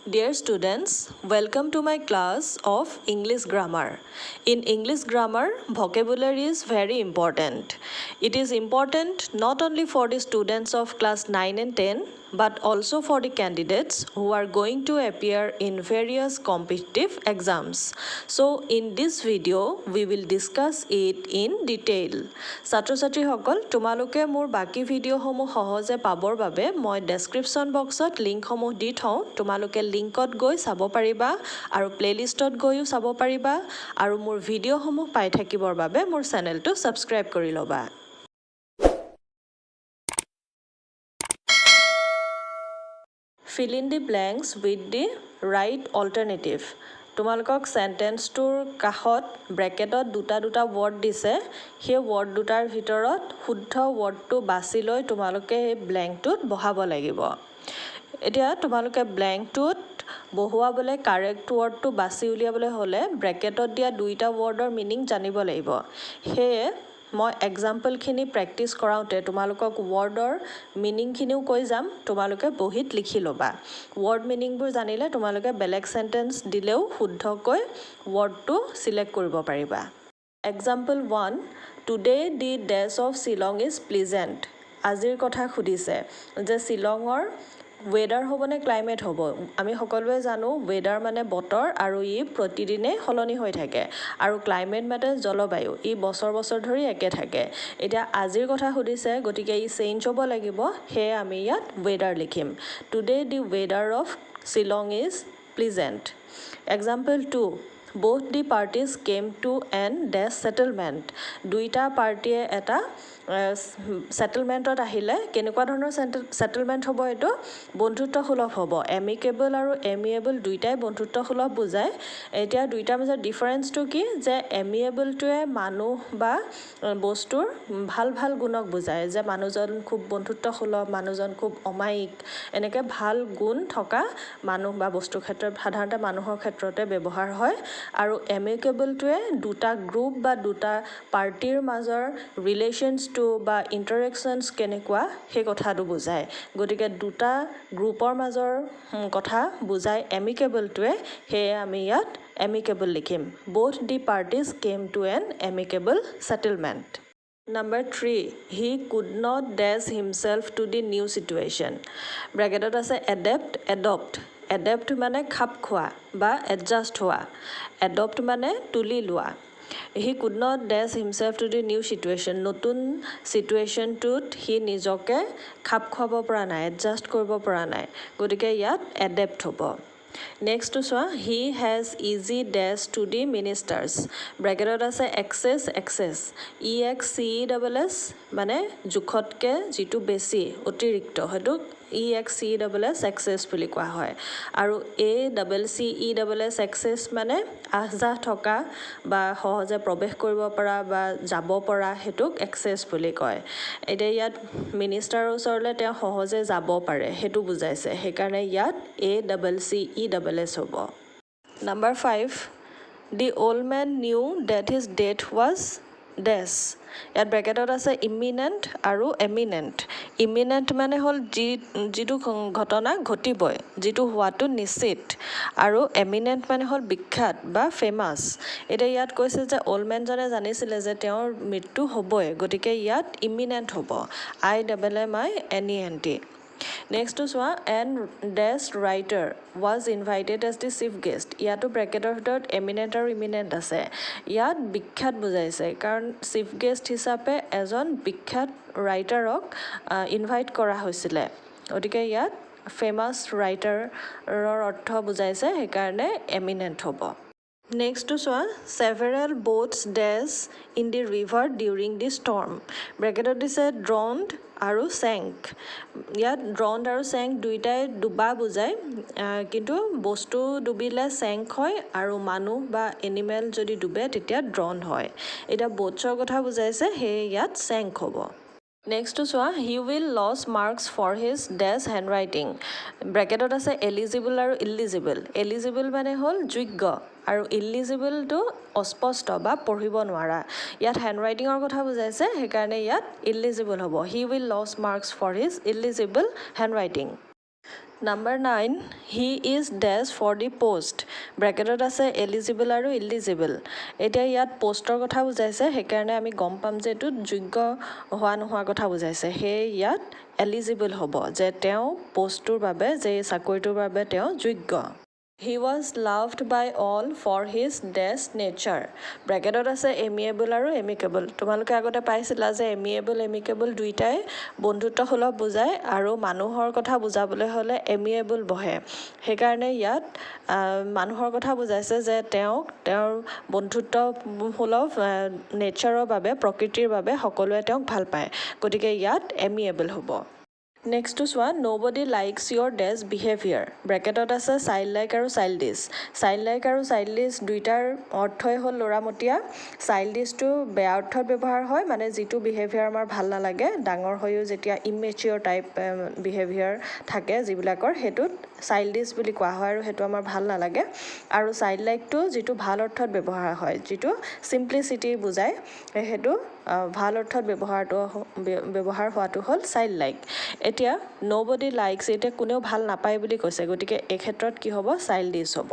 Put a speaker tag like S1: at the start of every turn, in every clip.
S1: Dear students, welcome to my class of English grammar. In English grammar, vocabulary is very important. It is important not only for the students of class 9 and 10, but also for the candidates who are going to appear in various competitive exams. So, in this video, we will discuss it in detail. ছাত্ৰ ছাত্ৰীসকল, তোমালোকে মোৰ বাকী ভিডিঅ'সমূহ সহজে পাবৰ বাবে মই description বক্সত লিংকসমূহ দি থওঁ। তোমালোকে লিংকত গৈ চাব পাৰিবা আৰু প্লে'লিষ্টত গৈও চাব পাৰিবা আৰু মোৰ ভিডিঅ'সমূহ পাই থাকিবৰ বাবে মোৰ চেনেলটো ছাবস্ক্ৰাইব কৰি ল'বা। Fill in the blanks with the right alternative. তোমালোকক চেণ্টেন্সটোৰ কাষত ব্ৰেকেটত দুটা দুটা ৱৰ্ড দিছে। সেই ৱৰ্ড দুটাৰ ভিতৰত শুদ্ধ ৱৰ্ডটো বাছি লৈ তোমালোকে সেই ব্লেংকটোত বহাব লাগিব। এতিয়া তোমালোকে ব্লেংকটোত বহুৱাবলৈ, কাৰেক্ট ৱৰ্ডটো বাছি উলিয়াবলৈ হ'লে ব্ৰেকেটত দিয়া দুইটা ৱৰ্ডৰ মিনিং জানিব লাগিব। সেয়ে মই এক্সাম্পলখিনি প্ৰেক্টিছ কৰাওঁতে তোমালোকক ৱৰ্ডৰ মিনিংখিনিও কৈ যাম, তোমালোকে বহীত লিখি ল'বা। ৱৰ্ড মিনিংবোৰ জানিলে তোমালোকে বেলেগ চেণ্টেন্স দিলেও শুদ্ধকৈ ৱৰ্ডটো চিলেক্ট কৰিব পাৰিবা। Example 1, today the dash of Shillong is pleasant. আজিৰ কথা সুধিছে যে শ্বিলঙৰ ৱেডাৰ হ'বনে ক্লাইমেট হ'ব? আমি সকলোৱে জানো ৱেডাৰ মানে বতৰ আৰু ই প্ৰতিদিনেই সলনি হৈ থাকে, আৰু ক্লাইমেট মানে জলবায়ু, ই বছৰ বছৰ ধৰি একে থাকে। এতিয়া আজিৰ কথা সুধিছে, গতিকে ই চেঞ্জ হ'ব লাগিব, সেয়ে আমি ইয়াত ৱেডাৰ লিখিম। Today the weather of Shillong is pleasant. Example 2, both the parties came to an dash settlement. দুইটা পাৰ্টীয়ে এটা ছেটেলমেণ্টত আহিলে। কেনেকুৱা ধৰণৰ ছেটেলমেণ্ট হ'ব? এইটো বন্ধুত্বসুলভ হ'ব। এমিকেবল আৰু এমিয়েবল দুইটাই বন্ধুত্বসুলভ বুজায়। এতিয়া দুইটাৰ মাজত ডিফাৰেঞ্চটো কি যে এমিয়েবলটোৱে মানুহ বা বস্তুৰ ভাল ভাল গুণক বুজায়, যে মানুহজন খুব বন্ধুত্বসুলভ, মানুহজন খুব অমায়িক, এনেকৈ ভাল গুণ থকা মানুহ বা বস্তুৰ ক্ষেত্ৰত, সাধাৰণতে মানুহৰ ক্ষেত্ৰতে ব্যৱহাৰ হয়। আৰু এমিকেবলটোৱে দুটা গ্ৰুপ বা দুটা পাৰ্টীৰ মাজৰ ৰিলেশ্যনছটো বা ইণ্টাৰেকশ্যনছ কেনেকুৱা সেই কথাটো বুজায়। গতিকে দুটা গ্ৰুপৰ মাজৰ কথা বুজায় এমিকেবলটোৱে, সেয়ে আমি ইয়াত এমিকেবল লিখিম। Both the parties came to an amicable settlement. Number 3, he could not dash himself to the new situation. ব্ৰেকেটত আছে এডেপ্ট, এডপ্ট। এডেপ্ট মানে খাপ খোৱা বা এডজাষ্ট হোৱা, এডপ্ট মানে তুলি লোৱা। He could not dash himself to the new situation. নতুন চিটুৱেশ্যনটোত সি নিজকে খাপ খুৱাব পৰা নাই, এডজাষ্ট কৰিব পৰা নাই, গতিকে ইয়াত এডেপ্ট হ'ব। নেক্সটটো চোৱা, he has easy dash to the ministers. ব্ৰেকেটত আছে excess, access, E X C E double S মানে জোখতকৈ যিটো বেছি, অতিৰিক্ত, সেইটোক E X C double S excess বুলি কোৱা হয়। আৰু A double C E double S access মানে আহ যাহ থকা বা সহজে প্ৰৱেশ কৰিব পৰা বা যাব পৰা, সেইটোক এক্সেছ বুলি কয়। এতিয়া ইয়াত মিনিষ্টাৰৰ ওচৰলৈ তেওঁ সহজে যাব পাৰে সেইটো বুজাইছে, সেইকাৰণে ইয়াত A double C E double S হ'ব। Number 5, the old man knew that his death was dash. ইয়াত ব্ৰেকেটত আছে ইমিনেণ্ট আৰু এমিনেণ্ট। ইমিনেণ্ট মানে হ'ল যিটো ঘটনা ঘটিবই, যিটো হোৱাটো নিশ্চিত, আৰু এমিনেণ্ট মানে হ'ল বিখ্যাত বা ফেমাছ। এতিয়া ইয়াত কৈছে যে অল্ড মেনজনে জানিছিলে যে তেওঁৰ মৃত্যু হ'বই, গতিকে ইয়াত ইমিনেণ্ট হ'ব, I double M I N E N T. নেক্সটটো চোৱা, an dash writer was invited as the chief guest. ইয়াতো ব্ৰেকেটৰ ভিতৰত এমিনেণ্ট আৰু ইমিনেণ্ট আছে। ইয়াত বিখ্যাত বুজাইছে, কাৰণ চিফ গেষ্ট হিচাপে এজন বিখ্যাত ৰাইটাৰক ইনভাইট কৰা হৈছিলে, গতিকে ইয়াত ফেমাছ ৰাইটাৰৰ অৰ্থ বুজাইছে, সেইকাৰণে এমিনেণ্ট হ'ব। নেক্সটটো চোৱা, several boats dash in the river during the storm. ব্ৰেকেটত দিছে ড্ৰণ্ড আৰু চেংক। ইয়াত ড্ৰণ্ড আৰু চেংক দুইটাই ডুবা বুজায়, কিন্তু বস্তু ডুবিলে চেংক হয় আৰু মানুহ বা এনিমেল যদি ডুবে তেতিয়া ড্ৰণ্ড হয়। এতিয়া ব'টছৰ কথা বুজাইছে, সেয়ে ইয়াত চেংক হ'ব। নেক্সটটো চোৱা, he will lose marks for his dash hand writing. ব্ৰেকেটত আছে এলিজিবল আৰু ইলিজিবল। এলিজিবল মানে হ'ল যোগ্য আৰু ইলিজিবলটো অস্পষ্ট বা পঢ়িব নোৱাৰা। ইয়াত হেণ্ড ৰাইটিঙৰ কথা বুজাইছে, সেইকাৰণে ইয়াত ইলিজিবল হ'ব। He will lose marks for his illegible hand writing. Number 9, he is dash for the post. ব্ৰেকেটত আছে এলিজিবল আৰু ইলিজিবল। এতিয়া ইয়াত পষ্টৰ কথা বুজাইছে, সেইকাৰণে আমি গম পাম যে এইটো যোগ্য হোৱা নোহোৱা কথা বুজাইছে। সেয়ে ইয়াত এলিজিবল হ'ব, যে তেওঁ পষ্টটোৰ বাবে, যে এই চাকৰিটোৰ বাবে তেওঁ যোগ্য। He was loved by all for his dash nature. ব্ৰেকেটত আছে এমিয়েবল আৰু এমিকেবল। তোমালোকে আগতে পাইছিলা যে এমিয়েবল, এমিকেবল দুইটাই বন্ধুত্বসুলভ বুজায় আৰু মানুহৰ কথা বুজাবলৈ হ'লে এমিয়েবল বহে। সেইকাৰণে ইয়াত মানুহৰ কথা বুজাইছে যে তেওঁক তেওঁৰ বন্ধুত্বসুলভ নেচাৰৰ বাবে, প্ৰকৃতিৰ বাবে সকলোৱে তেওঁক ভাল পায়। গতিকে ইয়াত এমিয়েবল হ'ব। নেক্সটটো চোৱা, nobody likes your dash behaviour. ব্ৰেকেটত আছে চাইল্ড লাইক আৰু চাইল্ডিছ। চাইল্ড লাইক আৰু চাইল্ডিছ দুইটাৰ অৰ্থই হ'ল ল'ৰামতীয়া। চাইল্ডিছটো বেয়া অৰ্থত ব্যৱহাৰ হয়, মানে যিটো বিহেভিয়াৰ আমাৰ ভাল নালাগে, ডাঙৰ হৈও যেতিয়া ইমেচিয়ৰ টাইপ বিহেভিয়াৰ থাকে যিবিলাকৰ, সেইটোত চাইল্ডিছ বুলি কোৱা হয় আৰু সেইটো আমাৰ ভাল নালাগে। আৰু চাইল্ড লাইকটো যিটো ভাল অৰ্থত ব্যৱহাৰ হয়, যিটো চিম্প্লিচিটি বুজায়, সেইটো ভাল অৰ্থত ব্যৱহাৰ হোৱাটো হ'ল চাইল্ড লাইক। এতিয়া ন'বডি লাইকছ, এতিয়া কোনেও ভাল নাপায় বুলি কৈছে, গতিকে এই ক্ষেত্ৰত কি হ'ব? চাইল্ডিছ হ'ব।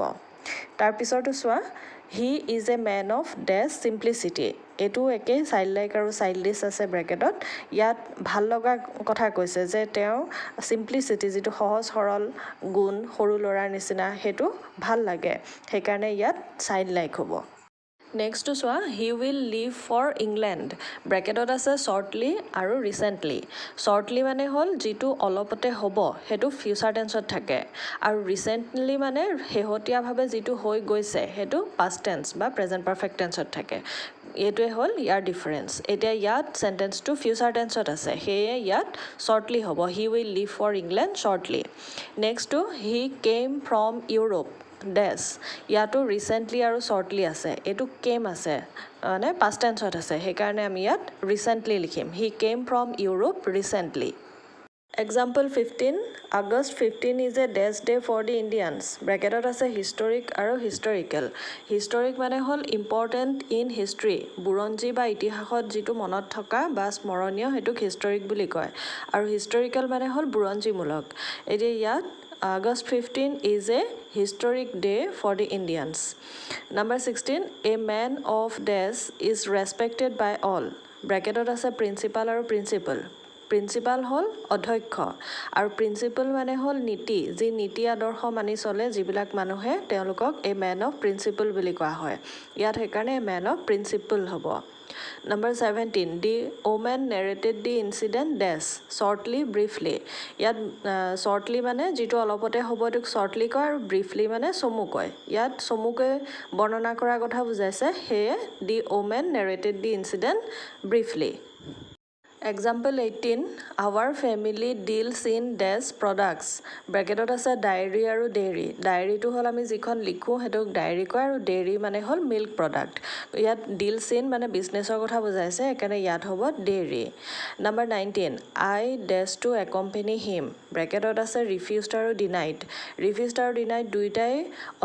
S1: তাৰপিছৰটো চোৱা, he is a man of dash simplicity. এইটো একেই চাইল্ড লাইক আৰু চাইল্ডিছ আছে ব্ৰেকেটত। ইয়াত ভাল লগা কথা কৈছে যে তেওঁ চিম্প্লিচিটি, যিটো সহজ সৰল গুণ, সৰু ল'ৰাৰ নিচিনা, সেইটো ভাল লাগে, সেইকাৰণে ইয়াত চাইল্ড লাইক হ'ব। নেক্সটটো চোৱা, he will leave for England. ব্ৰেকেটত আছে শ্বৰ্টলি আৰু ৰিচেণ্টলি। শ্বৰ্টলি মানে হ'ল যিটো অলপতে হ'ব, সেইটো ফিউচাৰ টেন্সত থাকে, আৰু ৰিচেণ্টলি মানে শেহতীয়াভাৱে যিটো হৈ গৈছে, সেইটো পাষ্ট টেন্স বা প্ৰেজেণ্ট পাৰফেক্ট টেন্সত থাকে। এইটোৱে হ'ল ইয়াৰ ডিফাৰেঞ্চ। এতিয়া ইয়াত চেণ্টেন্সটো ফিউচাৰ টেন্সত আছে, সেয়ে ইয়াত শ্বৰ্টলি হ'ব। He will leave for England shortly. নেক্সটটো, he came from Europe dash. ইয়াতো ৰিচেণ্টলি আৰু শ্বৰ্টলি আছে। এইটো কেম আছে, মানে পাষ্ট টেন্সত আছে, সেইকাৰণে আমি ইয়াত ৰিচেণ্টলি লিখিম। He came from Europe recently. Example 15, August 15 is a dash day for the Indians. ব্ৰেকেটত আছে হিষ্টৰিক আৰু হিষ্টৰিকেল। হিষ্টৰিক মানে হ'ল ইম্পৰ্টেণ্ট ইন হিষ্ট্ৰী, বুৰঞ্জী বা ইতিহাসত যিটো মনত থকা বা স্মৰণীয়, সেইটোক হিষ্টৰিক বুলি কয়। আৰু হিষ্টৰিকেল মানে হ'ল বুৰঞ্জীমূলক। এতিয়া ইয়াত August 15 is a historic day for the Indians. Number 16, a man of dash is respected by all. ব্ৰেকেটত আছে প্ৰিন্সিপাল আৰু প্ৰিন্সিপল। প্ৰিন্সিপাল হ'ল অধ্যক্ষ আৰু প্ৰিন্সিপল মানে হ'ল নীতি, যি নীতি আদৰ্শ মানি চলে যিবিলাক মানুহে, তেওঁলোকক এ মেন অফ প্ৰিন্সিপল বুলি কোৱা হয়। ইয়াত সেইকাৰণে এ মেন অফ প্ৰিন্সিপল হ'ব। Number 17, the woman narrated the incident dash shortly, briefly. ইয়াত শ্বৰ্টলি মানে যিটো অলপতে হ'ব, এইটোক শ্বৰ্টলি কয়, আৰু ব্ৰিফলি মানে চমুকৈ। ইয়াত চমুকৈ বৰ্ণনা কৰাৰ কথা বুজাইছে, সেয়ে the woman narrated the incident briefly. Example 18, our family deals in dash products. ব্ৰেকেটত আছে ডায়েৰী আৰু ডেইৰী। ডায়েৰীটো হ'ল আমি যিখন লিখোঁ, সেইটোক ডায়েৰী কয়, আৰু ডেইৰী মানে হ'ল মিল্ক প্ৰডাক্ট। ইয়াত ডিলছ ইন মানে বিজনেছৰ কথা বুজাইছে, সেইকাৰণে ইয়াত হ'ব dairy. Number 19, I dash to accompany him. ব্ৰেকেটত আছে ৰিফিউজড আৰু ডিনাইড। ৰিফিউজড আৰু ডিনাইড দুয়োটাই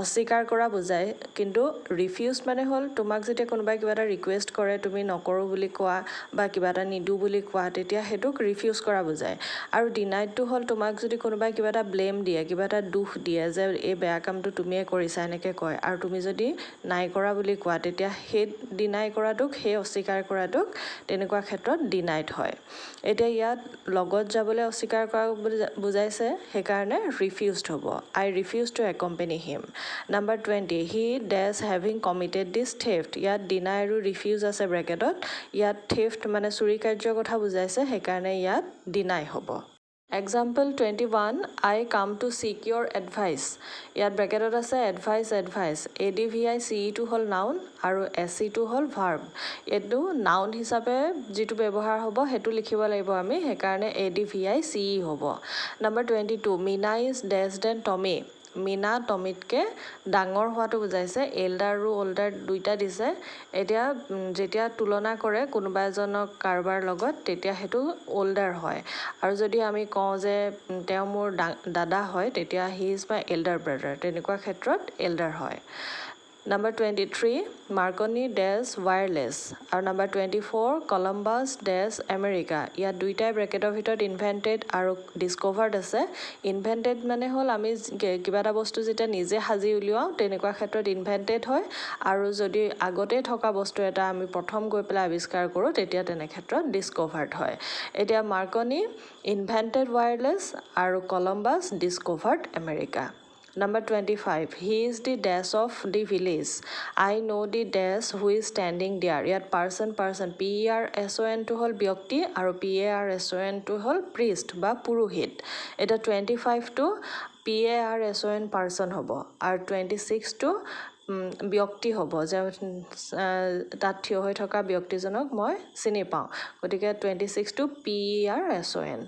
S1: অস্বীকাৰ কৰা বুজায়, কিন্তু ৰিফিউজ মানে হ'ল তোমাক যেতিয়া কোনোবাই কিবা এটা ৰিকুৱেষ্ট কৰে, তুমি নকৰোঁ বুলি কোৱা বা কিবা এটা নিদিওঁ বুলি কোৱা, তেতিয়া সেইটোক ৰিফিউজ কৰা বুজায়। আৰু ডিনাইডটো হ'ল তোমাক যদি কোনোবাই কিবা এটা ব্লেম দিয়ে, কিবা এটা দোষ দিয়ে যে এই বেয়া কামটো তুমিয়ে কৰিছা, এনেকৈ কয়, আৰু তুমি যদি নাই কৰা বুলি কোৱা, তেতিয়া সেই ডিনাই কৰাটোক, সেই অস্বীকাৰ কৰাটোক তেনেকুৱা ক্ষেত্ৰত ডিনাইড হয়। এতিয়া ইয়াত লগত যাবলৈ অস্বীকাৰ কৰা বুলি বুজাইছে, সেইকাৰণে ৰিফিউজড হ'ব। I refuse to accompany him. Number 20, he dash having committed this theft. ইয়াত ডিনাই আৰু ৰিফিউজ আছে ব্ৰেকেটত। ইয়াত থেফ্ট মানে চুৰি কাৰ্যৰ কথা বুজাইছে, সেইকাৰণে ইয়াত ডিনাই হ'ব। Example 21, I come to seek your advice. ইয়াত ব্ৰেকেটত আছে advice, advice. A D V I C ইটো হ'ল নাউন আৰু এছ ইটো হ'ল ভাৰ্ব। এইটো নাউন হিচাপে যিটো ব্যৱহাৰ হ'ব, সেইটো লিখিব লাগিব আমি, সেইকাৰণে A D V I C E হ'ব। Number 22, Meena is dash than Tommy. Meena টমিতকৈ ডাঙৰ হোৱাটো বুজাইছে। এল্ডাৰ আৰু অল্ডাৰ দুইটা দিছে। এতিয়া যেতিয়া তুলনা কৰে কোনোবা এজনক কাৰোবাৰ লগত, তেতিয়া সেইটো অল্ডাৰ হয়। আৰু যদি আমি কওঁ যে তেওঁ মোৰ দাদা হয়, তেতিয়া he is my elder brother, তেনেকুৱা ক্ষেত্ৰত এল্ডাৰ হয়। Number 23, Marconi dash wireless. আৰু number 24, Columbus dash America. ইয়াত দুইটাই ব্ৰেকেটৰ ভিতৰত ইনভেণ্টেড আৰু ডিছকভাৰ্ড আছে। ইনভেণ্টেড মানে হ'ল আমি কিবা এটা বস্তু যেতিয়া নিজে সাজি উলিয়াওঁ তেনেকুৱা ক্ষেত্ৰত ইনভেণ্টেড হয়, আৰু যদি আগতেই থকা বস্তু এটা আমি প্ৰথম গৈ পেলাই আৱিষ্কাৰ কৰোঁ তেতিয়া তেনে ক্ষেত্ৰত ডিছকভাৰ্ড হয়। এতিয়া মাৰ্কনি ইনভেণ্টেড ৱায়াৰলেছ আৰু Columbus discovered America. Number 25, he is the dash of the village. I know the dash who is standing there. ইয়াত person person P E R S O N টো হ'ল ব্যক্তি আৰু P A R S O N টো হ'ল priest বা পুৰোহিত। এতিয়া 25 টো P A R S O N person হ'ব আৰু 26 টো ব্যক্তি হ'ব, যে তাত থিয় হৈ থকা ব্যক্তিজনক মই চিনি পাওঁ, গতিকে 26 টো P E R S O N।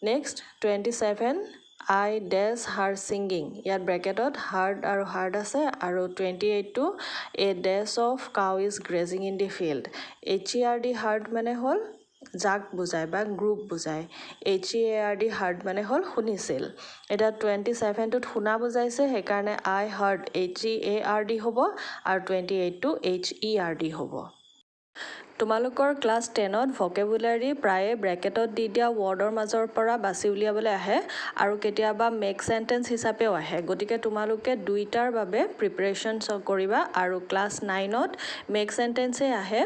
S1: Next 27, I dash her singing. ইয়াত ব্ৰেকেটত hard আৰু hard আছে আৰু 28 টো a dash of cow is grazing in the field. H E R D hard মানে হ'ল জাক বুজায় বা গ্ৰুপ বুজায়, H E A R D hard মানে হ'ল শুনিছিল। এতিয়া 27 টোত শুনা বুজাইছে, সেইকাৰণে I heard H E A R D হ'ব আৰু 28 টো H E R D হ'ব। তোমালোকৰ ক্লাছ 10ত ভকেবুলাৰী প্ৰায়ে ব্ৰেকেটত দি দিয়া ৱৰ্ডৰ মাজৰ পৰা বাছি উলিয়াবলৈ আহে আৰু কেতিয়াবা মেক চেণ্টেঞ্চ হিচাপেও আহে, গতিকে তোমালোকে দুইটাৰ বাবে প্ৰিপেৰেশ্যন কৰিবা। আৰু ক্লাছ 9ত মেক চেণ্টেঞ্চেই আহে,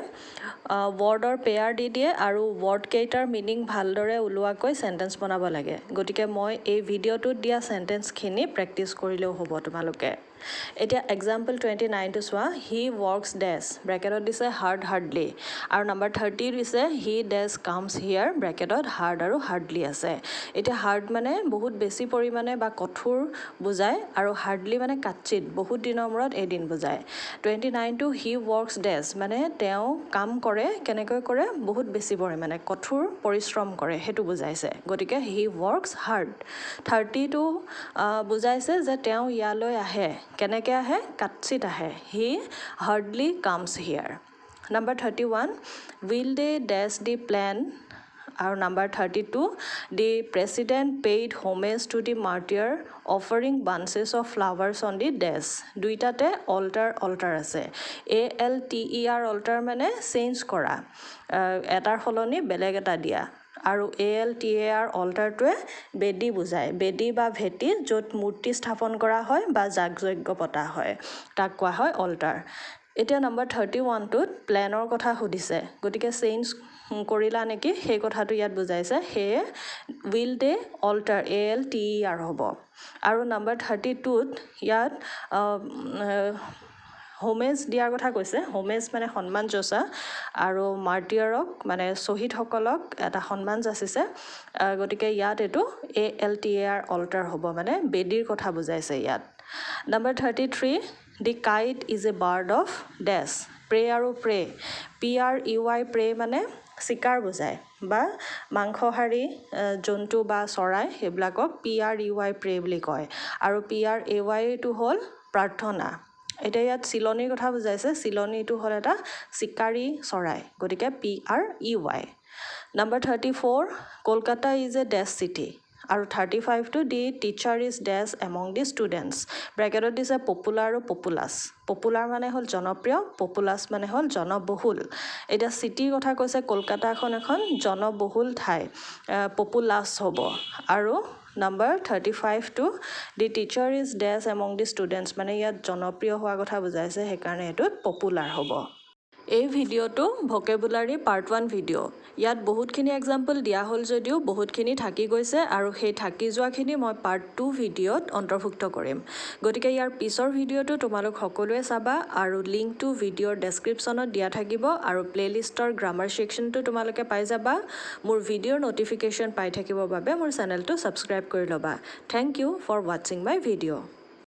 S1: ৱৰ্ডৰ পেয়াৰ দি দিয়ে আৰু ৱৰ্ডকেইটাৰ মিনিং ভালদৰে ওলোৱাকৈ চেণ্টেঞ্চ বনাব লাগে, গতিকে মই এই ভিডিঅ'টোত দিয়া চেণ্টেঞ্চখিনি প্ৰেক্টিছ কৰিলেও হ'ব তোমালোকে। এতিয়া এক্সাম্পল 29 টো চোৱা, হি ৱৰ্কছ ডেছ ব্ৰেকেটত দিছে হাৰ্ড হাৰ্ডলি, আৰু নাম্বাৰ 30 দিছে হি ডেছ কামছ হিয়াৰ ব্ৰেকেটত হাৰ্ড আৰু হাৰ্ডলি আছে। এতিয়া হাৰ্ড মানে বহুত বেছি পৰিমাণে বা কঠোৰ বুজায় আৰু হাৰ্ডলি মানে কাটচিত, বহুত দিনৰ মূৰত এদিন বুজায়। 29 টো হি ৱৰ্কছ ডেছ মানে তেওঁ কাম কৰে, কেনেকৈ কৰে, বহুত বেছি পৰিমাণে কঠোৰ পৰিশ্ৰম কৰে সেইটো বুজাইছে, গতিকে হি ৱৰ্কছ হাৰ্ড। 30 টো বুজাইছে যে তেওঁ ইয়ালৈ আহে, কেনেকৈ আহে, কাটচিত আহে, he hardly comes here. Number 31, will they dash the plan. আৰু number 32, the president paid homage to the martyr offering bunches of flowers on the dash. দুইটাতে alter alter আছে, A L T E R alter মানে change কৰা, এটাৰ সলনি বেলেগ এটা দিয়া, আৰু A L T A R অল্টাৰটোৱে বেদী বুজায়, বেদী বা ভেটি য'ত মূৰ্তি স্থাপন কৰা হয় বা যাগ যজ্ঞ পতা হয় তাক কোৱা হয় অল্টাৰ। এতিয়া নম্বৰ 31টোত প্লেনৰ কথা সুধিছে, গতিকে চেঞ্জ কৰিলা নেকি সেই কথাটো ইয়াত বুজাইছে, সেয়ে will they alter A L T E R হ'ব। আৰু নম্বৰ 32ত ইয়াত হোমেজ দিয়াৰ কথা কৈছে, হোমেজ মানে সন্মান যচা আৰু মাৰ্টিয়াৰক মানে শ্বহীদসকলক এটা সন্মান যাচিছে, গতিকে ইয়াত এইটো A L T A R alter হ'ব, মানে বেদীৰ কথা বুজাইছে ইয়াত। Number 33, the kite is a bird of dash. Prey আৰু prey, P R E Y prey মানে চিকাৰ বুজায় বা মাংসহাৰী জন্তু বা চৰাই সেইবিলাকক P R E Y prey বুলি কয়, আৰু পি আৰ এ ৱাইটো হ'ল প্ৰাৰ্থনা। এতিয়া ইয়াত চিলনীৰ কথা বুজাইছে, চিলনীটো হ'ল এটা চিকাৰী চৰাই, গতিকে P R E Y. Number 34, Kolkata is a dash city. আৰু 35টো the teacher is dash among the students. ব্ৰেকেটত দিছে পপুলাৰ আৰু পপুলাছ, পপুলাৰ মানে হ'ল জনপ্ৰিয়, পপুলাছ মানে হ'ল জনবহুল। এতিয়া চিটিৰ কথা কৈছে, কলকাতাখন এখন জনবহুল ঠাই, পপুলাছ হ'ব। আৰু number 35টো the teacher is dash among the students মানে ইয়াত জনপ্ৰিয় হোৱাৰ কথা বুজাইছে, সেইকাৰণে এইটোত পপুলাৰ হ'ব। এই ভিডিঅ'টো ভকেবুলাৰী পাৰ্ট 1 ভিডিঅ'। ইয়াত বহুতখিনি এক্সাম্পল দিয়া হ'ল যদিও বহুতখিনি থাকি গৈছে আৰু সেই থাকি যোৱাখিনি মই পাৰ্ট 2 ভিডিঅ'ত অন্তৰ্ভুক্ত কৰিম, গতিকে ইয়াৰ পিছৰ ভিডিঅ'টো তোমালোক সকলোৱে চাবা আৰু লিংকটো ভিডিঅ'ৰ ডেছক্ৰিপশ্যনত দিয়া থাকিব আৰু প্লে'লিষ্টৰ গ্ৰামাৰ ছেকশ্যনটো তোমালোকে পাই যাবা। মোৰ ভিডিঅ'ৰ ন'টিফিকেশ্যন পাই থাকিবৰ বাবে মোৰ চেনেলটো ছাবস্ক্ৰাইব কৰি ল'বা। Thank you for watching my video.